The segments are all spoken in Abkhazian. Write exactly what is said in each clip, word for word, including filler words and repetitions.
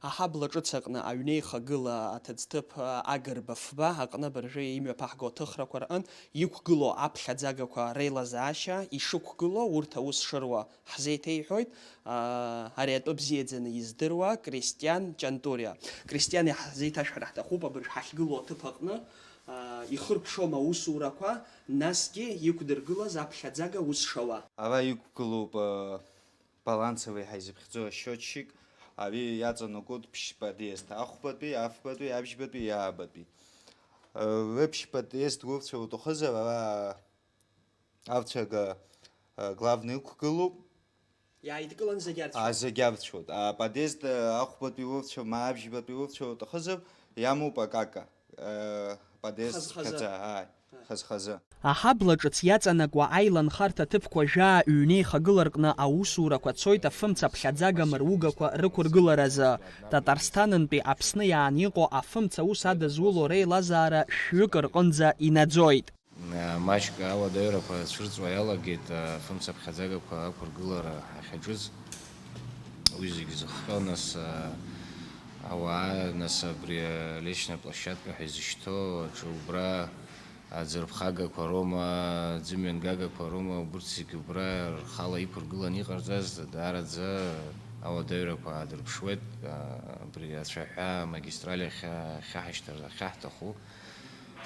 Аҳабла ҿыц аҟны аҩнеихагыла аҭыӡҭыԥ Агрба фба аҟны абыржәы имҩаԥаҳго аҭыхрақәа рҟынтә иқәгылоу аԥхьаӡагақәа реилазаашьа ишықәгылоу урҭ аус шыруа ҳзеиҭеиҳәоит, аа, ари атәы бзиаӡаны издыруа Кристиан Ҷантуриа. Кристиан иаҳзеиҭашәҳәар ҳҭахуп абыржә ҳахьгылоу аҭыԥ аҟны, аа, ихыркәшома аусурақәа, насгьы иқәдыргылаз аԥхьаӡага ус шауа. Ара иқәгылоуп, аа, балансовый ҳәа изыԥхьӡо ашьиотчик, ари иаҵанакуеит ԥшь-подъезд, ахәбатәи, афбатәи, абжьбатәи, иаабатәи. Э, рыԥшь-подъезд урцәа уҭахызар, ара арцәага, э, главный ықәгылоуп. Иааидкылан зегь арцәоуп. А, зегь арцәоуп. Аподъезд, э, ахәбатәи урцәа, ма абжьбатәи урцәа уҭахызар, иамоуп акака. Э, подъезд хаз-хазы. Хаза, ааи. Хаз-хазы. Аҳабла ҿыц иаҵанакуа аиланхарҭа ҭыԥқәа жәаа ҩнеихагыла рҟны аусурақәа цоит афымца ԥхьаӡага мыругақәа рықәыргыларазы. Татарсҭанынтәи Аԥсны иааны иҟоу афымца аус адызуло реилазаара шәҩык рҟынӡа инаӡоит. Маҷк ауадаҩрақәа цәырҵуа иалагеит, афымца ԥхьаӡагақәа ақәыргылара ахьаҿыз. Уи зегь зыхҟьо, нас, ауаа, нас, абри личная площадка ҳәа изышьҭоу аҿы убра аӡырԥхагақәа роума, аӡымҩангагақәа роума, убырҭ зегьы убра рхала иқәыргыланы иҟарҵаз, даараӡа ауадаҩрақәа аадырԥшуеит. Абри ацәаҳәа амагистраль ахьа-, ахьаҳашьҭыр-, ахьаҳҭаху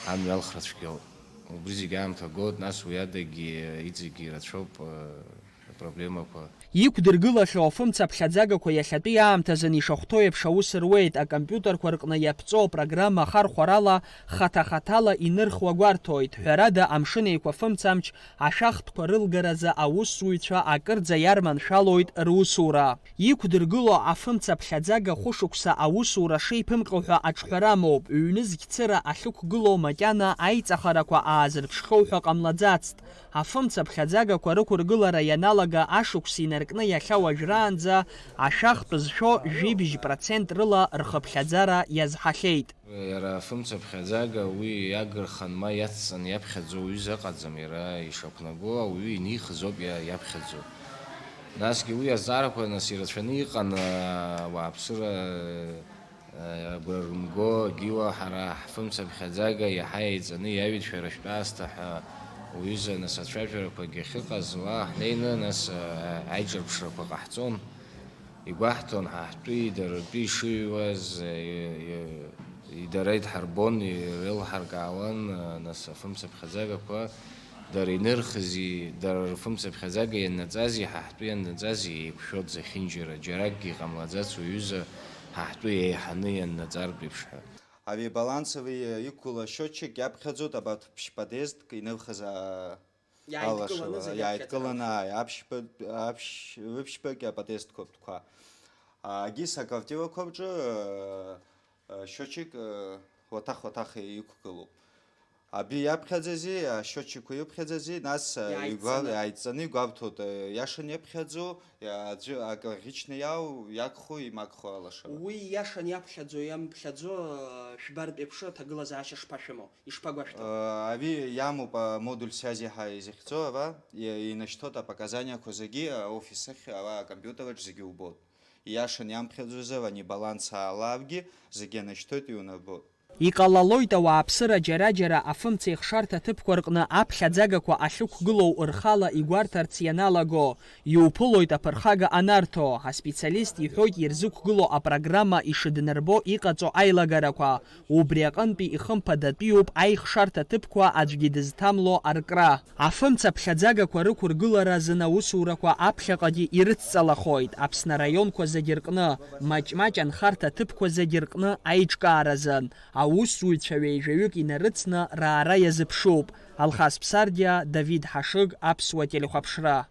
амҩа алхра цәгьоуп. Убри зегь аамҭа гоит, нас уи адагьы иҵегьы ирацәоуп, э, апроблемақәа. Иқәдыргылахьоу афымца ԥхьаӡагақәа иахьатәи аамҭазын ишахәҭоу еиԥш аус руеит, акомпиутерқәа рҟны иаԥҵоу апрограмма ахархәарала хаҭа-хаҭала инырхуа гәарҭоит, ҳәарада, Амшын Еиқәа фымцамч ашәахтәқәа рылгаразы аусзуҩцәа акырӡа иарманшәалоит русура. Иқәдыргыло афымца ԥхьаӡага хәышықәса аусура шеиԥымҟьо ҳәа аҿҳәара амоуп, ҩнызқь цыра ахьықәгылоу макьана аиҵахарақәа аазырԥшхьоу ҳәа ҟамлаӡацт. Афымца ԥхьаӡагақәа рықәыргылара ианалага ашықәс инаркны иахьа уажәраанӡа ашәахтә зшәо жәибжь процент рыла рхыԥхьаӡара иазҳахьеит. Иара афымца ԥхьаӡага уи иагырхан ма иацҵаны иаԥхьаӡо уаҩы ыҟаӡам, иара ишақәнаго ауаҩы инихыз ауп иа-, иаԥхьаӡо. Насгьы уи азҵаарақәа нас ирацәаны иҟан, а, ауааԥсыра, а, агәра рымго, Гиуа, ҳара ҳфымца ԥхьаӡага иаҳа еиҵаны иаҩит шәара шәтәы аасҭа ҳәа уҩыза, нас ацәажәарақәагьы ахьыҟаз, уа ҳнеины, нас, а, аиҿырԥшрақәа ҟаҳҵон. Игәаҳҭон ҳа ҳтәи, дара ртәи ишыҩуаз, и-, и-, и-, дара идҳарбон, ирылҳаркаауан, нас афымцаԥхьаӡагақәа дара инырхызи, дара рфымцаԥхьаӡага ианнаҵази, ҳа ҳтәы ианнаҵази еиқәшәот зехьынџьара, џьаракгьы иҟамлаӡац уҩыза ҳа ҳтәы еиҳаны ианнаҵартә еиԥш ҳәа. Ари балансовый иқәгылоу ашьиотчик иаԥхьаӡоит абарҭ ԥшь-подъездк инырхыз, аа, Иааидкыланы алашара, зегь иааидкыланы, аԥхьаӡара. Ааи, аԥшьба-, аԥшь-, рыԥшьбагьы аподъездқәа ртәқәа. Агьыс аквартирақәа рҿы, э, э, счетчик, э, уаҭах-уаҭах иқәгылоуп. Абри иаԥхьаӡази, ашьотчикқәа ирыԥхьаӡази, нас, э, Иааидҵаны. Игәар-, иааидҵаны игәарҭоит, э, иашан иаԥхьаӡоу, иа-, аӡәы акрагьычны иау, иагхо, имагхо алашара. Уи иашан иаԥхьаӡо, иамԥхьаӡо, э, шәбартә еиԥш аҭагылазаашьа шԥашәымоу? Ишԥагәашәҭо? Э, ари иамоуп амодуль связи ҳәа изыхьӡо, ара, и-, инашьҭоит апоказаниақәа зегьы, аофис ахь, ара акомпиутер аҿы зегьы убоит. Ииашан иамԥхьаӡозар, ани баланс ааларгьы, зегьы анашьҭоит, иунарбоит. Иҟалалоит ауааԥсыра џьара-џьара афымцеихшарҭа ҭыԥқәа рҟны аԥхьаӡагақәа ахьықәгылоу рхала игәарҭарц ианалаго, иуԥылоит аԥырхага анарҭо, аспециалист иҳәоит ирзықәгылоу апрограмма ишыднарбо иҟаҵоу аилагарақәа, убри аҟынтәи ихымԥадатәиуп аихшарҭа ҭыԥқәа аӡәгьы дызҭамло аркра. Афымца ԥхьаӡагақәа рықәыргылара азын аусурақәа аԥхьаҟагьы ирыцҵалахоит Аԥсны араионқәа зегьы рҟны, маҷ-маҷ анхарҭа ҭыԥқәа зегьы рҟны аиҿкааразын, аусзуҩцәа ҩеижәаҩык инарыцны раара иазыԥшуп. Алхас Ԥсардиа, Давид Ҳашыг, Аԥсуа телехәаԥшра.